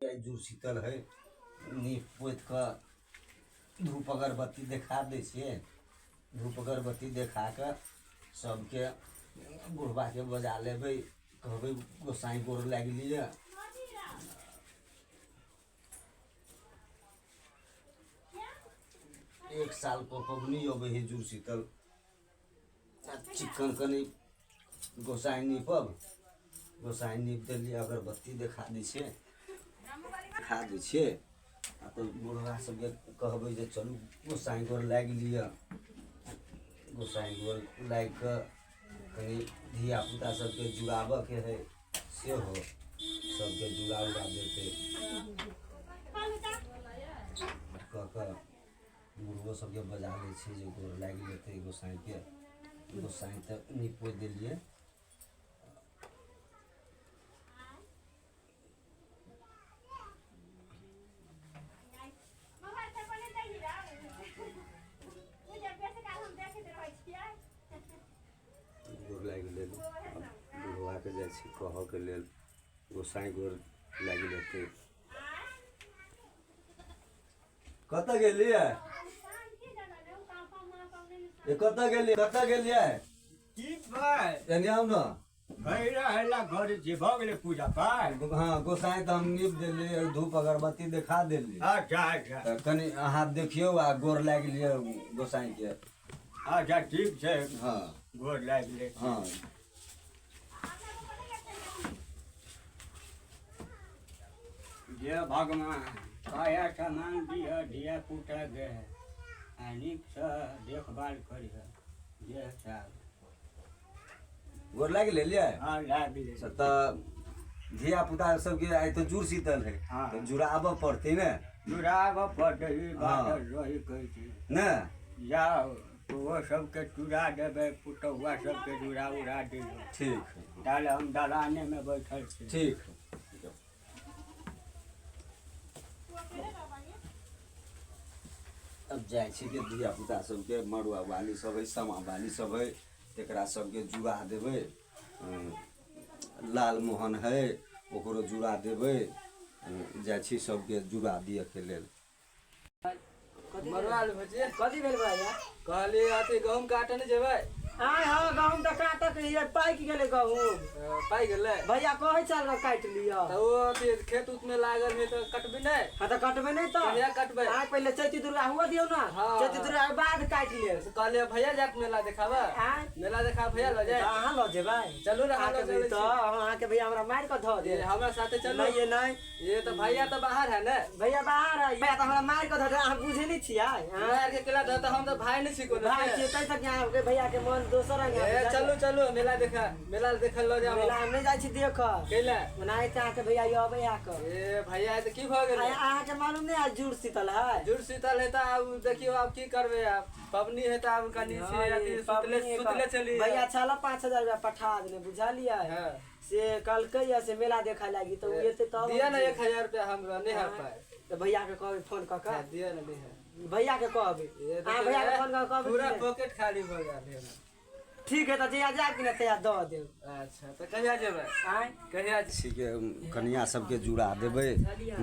आइ जुड़ शीतल है नीप पोति कऽ धूप अगरबत्ती देखा दै छियै धूप अगरबत्ती देखा कऽ सभके बुढ़बाके बजा लेबै कहबै गोसाइ गोर लागि लिअ एक साल पर पबनी अबै है जुड़ शीतल आ चिक्कन कनि गोसाइ नीपब गोसाइ नीप देलियै अगरबत्ती देखा दै छियै देखा दै छियै आ तऽ बुढ़बा सबके कहबै जे चलू गोसाइ गोर लागि लिअ गोसाइ गोर लागि कऽ कनि धियापुता सबके जुड़ाबऽके हइ सेहो सबके जुड़ा उड़ा देतै कऽ कऽ बुढ़बो सबके बजा लै छियै जे गोर लागि लेतै गोसाइके गोसाइ तऽ नीप पोति देलियै गोर लागि लेल आब बुढ़बाके जाइ छी कहऽके लेल गोसाइ गोर लागि लेतै कतऽ गेलियै ए कतऽ गेलियै कतऽ गेलियै की भाय एने आउ ने भरि हल्ला करै छी भऽ गेलै पूजा पाठ हँ गोसाइ तऽ हम नीप देलियै धूप अगरबत्ती देखा देलियै अच्छा अच्छा तऽ कनि अहाँ देखियौ आ गोर लागि लिअ गोसाइके अच्छा ठीक छै हँ गोर लागि गेलै हँ जे भगवान काया सामान दिह धिया पुता के आ नीकसँ देखभाल करिह जे साहब गोर लागि लेलियै हँ लागि गेलै तऽ धिया पुता सबके आइ तऽ जुड़ शीतल है हँ। तऽ जुड़ाबऽ पड़तै ने जुड़ाबऽ पड़तै ई बात हँ। रही कहै छी ने जाउ ओहो सबके चुड़ा देबै पुतहुआ सबके जुड़ा उड़ा दियौ ठीक है ताले हम दलानेमे बैठल छी ठीक है अब जाइ छी के धिया पुता सबके मड़ुआ बाली सब है समा बाली सब है तकरा सबके जुड़ा देबै लाल मोहन है ओकरो जुड़ा देबै जाइ छी सबके जुड़ा दिअके लेल मरवा ले भौजी कथी भेल भैया कहली अथी गहूम काटे नहि जेबै आय हँ गहूम तऽ काटक ये पाकि गेलै गहूम पाकि गेलै भैया कहै चल काटि लिअ तऽ ओ अथी खेत उत में लागल है तऽ कटबी नहि हँ तऽ कटबै नहि तऽ कहिया कटबै अहाँ पहिले चैती दुर्गा हुआ दियौ ने हाँ। चैती दुर्गा के बाद काटि लेब से कहलियै भैया जायत मेला देखाबऽ आँय मेला देखा भैया लऽ तऽ जाय अहाँ लऽ जेबै चलू ने अहाँके अहाँ लऽ चलै तऽ अहाँके भैया हमरा मारि कऽ धऽ छी। देत हमरा साथे चलू नहि ये नहि ये तो भैया तो बाहर है ना भैया बाहर है भैया तो हमरा मार के धर अहाँ बुझे नहीं छियै हाँ? मार के केला धर हम तो भाई नहीं छी कोनो भाई छियै तै तक यहाँ के भैया के मन दोसर रंग है ए चलू चलू मेला देखा मेला देखल लो जाओ मेला हम नहीं जाइ छी देख केला ओनाहिते अहाँके भैया ये अबै आके ए भैया तो की भ गेलै अहाँके मालूम नहीं है जुड़ शीतल है जुड़ शीतल है तो आब देखियो आब की करबे आब पबनी है तो आब कनी से अथी सुतले सुतले चली भैया छला 5000 रुपया पठा देने बुझलियै हां से कहलकै या से मेला देखा लागी तऽ ओ एतै तब दिया ना 1000 रुपया हमरा नहीं है पाए तऽ भैया के कहबै फोन कऽ कऽ दिया ना नहीं है भैया के कहबै अहाँ भैया के फोन कऽ कहबै पूरा पॉकेट खाली भऽ गेल है ठीक है तऽ जहिया जायब कि ने तहिया दऽ देब अच्छा तऽ कहिया जेबै आँय कहिया ठीके कनिया सबके जुड़ा देबै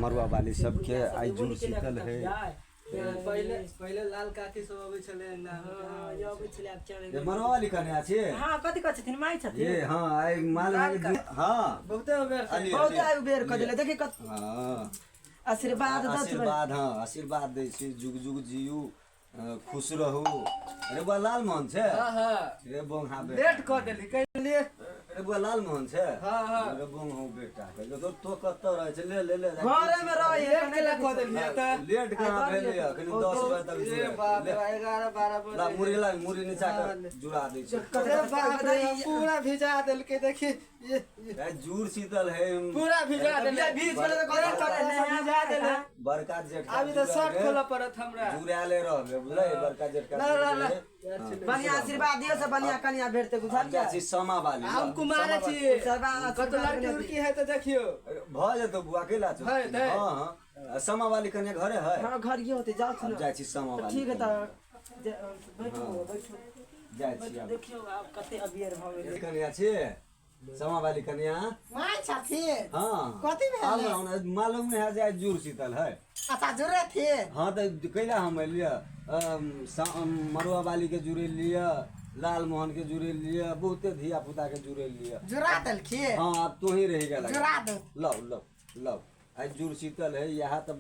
मड़ुआ बाली सबके आइ जुड़ शीतल है पहिले पहिले लाल काकी सब अबै छलै ना हँ, ई अबै छलै आब चलै ये मड़ुआ वाली कनिया छियै हँ कथी कहै छथिन माय छथिन ये हाँ आइ माल हाँ बहुते बेर से अलिए, बहुत अलिए। आयु बेर कऽ देले देखी कत हाँ आशीर्वाद दस आशीर्वाद हाँ आशीर्वाद दै छी जुग जुग जियू खुश रहू अरे बुआ लाल मोहन छै हाँ हाँ रे बोंग हाँ बेटा लेट कऽ देली कहलिए अरे बुआ लाल मोहन छै हाँ हाँ अरे बोंग हूँ बेटा कहियो तो तो कतऽ रहै छै ले ले ले घरे में रहै लेट केला कऽ देलियै तऽ लेट कहाँ भेलै अखन 10 बजे तक ए बाप रे 11 12 बजे ला मुरी ला मुरी नीचा कर जुड़ा दै छै अरे बाप रे पूरा भिजा देलकै देखी ये ए जुड़ शीतल है पूरा भिजा देले भीज गेलै तऽ घरे कपड़ा सब भिजा देले बड़का जेठका अभी तऽ शर्ट खोलऽ पड़त हमरा जुड़ाले रहबे बुझलै बड़का जेठका ला ला ला बढ़िया आशीर्वाद दियौ से बढ़िया कनिया भेटतै बुझलियै जाइ छी समा बाली हम कुमार छी कतौ लड़की उड़की है तऽ देखियौ भऽ जेतौ बुआ केला छौ है, है। हँ हँ समा वाली कन्या घरे है हँ घर ये होतै जाउ अब ने जाइ छी समा वाली ठीक है तऽ बैठू बैठू जाइ छी आब देखियौ आब कते अबियर भऽ गेलै कन्या छी समा वाली कन्या। माय छथिन। हाँ। कथी भेलै? आब हमरा मालूम नहीं है जे आइ जुड़ शीतल है। अच्छा, जुड़े थे? हाँ, तऽ कैला हम एलियै, मड़ुआ वाली के जुड़ेलियै, लाल मोहन के जुड़ेलियै, बहुते धिया पुता के जुड़ेलियै। जुड़ा देलखिन? हाँ, आब तू ही रहि गेल। जुड़ा दो। लौ लौ लौ, आइ जुड़ शीतल है, इएह तऽ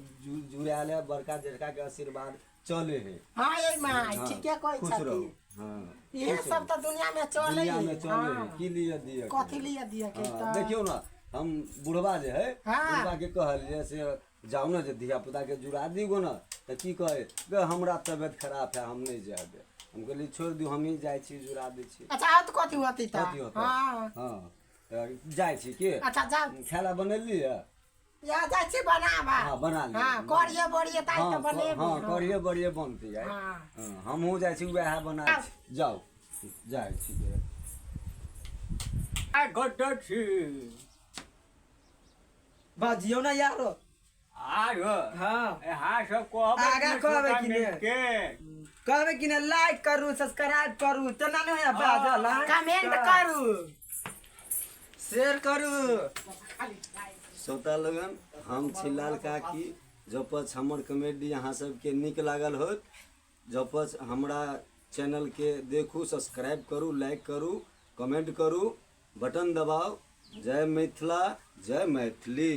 जुड़ायल है, बड़का जेठका के आशीर्वाद चले है। हाँ ये माय। हाँ, ठीके कहै खुश रहू। छथिन। हाँ, इहे खुश सब रहू। तऽ दुनिया में चले। दुनिया में चले है। हाँ। की लिए दिए के? कथी लिए दिए के? हाँ, तऽ देखियौ ने, हम बुढ़वा जे है, हाँ। बुढ़वा के कहलियै से जाउ ने जे धिया पुता के जुड़ा दिगो ने, तऽ की कहै गे, हमरा तबियत खराब है, हम नहि जायब। हम कहलियै छोड़ि दियौ, हमही जाइ छी, जुड़ा दै छी। अच्छा, आउ तऽ कथी होती तऽ? कथी होतै? हाँ। हाँ, तऽ जाइ छी के। अच्छा, जाउ। खाय लए बनेलियै? या जाइ छी बनाबा। हाँ, बना लिअ। हाँ, करिये बड़िये ताइ हाँ तऽ बनेबी। हाँ, करिये बड़िये बनतै आइ। हाँ। हाँ, हमहूँ जाइ छी, उएह बना छी। जाउ, जाइ छी। आ कतऽ छी? बाजियौ ने यार। आरो? हाँ। यहाँ सब कहबै। आगाँ कहबै कि ने? के? कहबै कि ने, लाइक करू, सब्सक्राइब करू, तेना नहि होइया बाजल? हाँ? कमेंट करू। शेयर करू। श्रोता लगन, हम छी लाल काकी। जपच हमर कॉमेडी अहाँ सबके नीक लागल होत, जपच हमरा चैनलके देखू, सब्सक्राइब करू, लाइक करू, कमेंट करू, बटन दबाउ। जय मिथिला, जय मैथिली।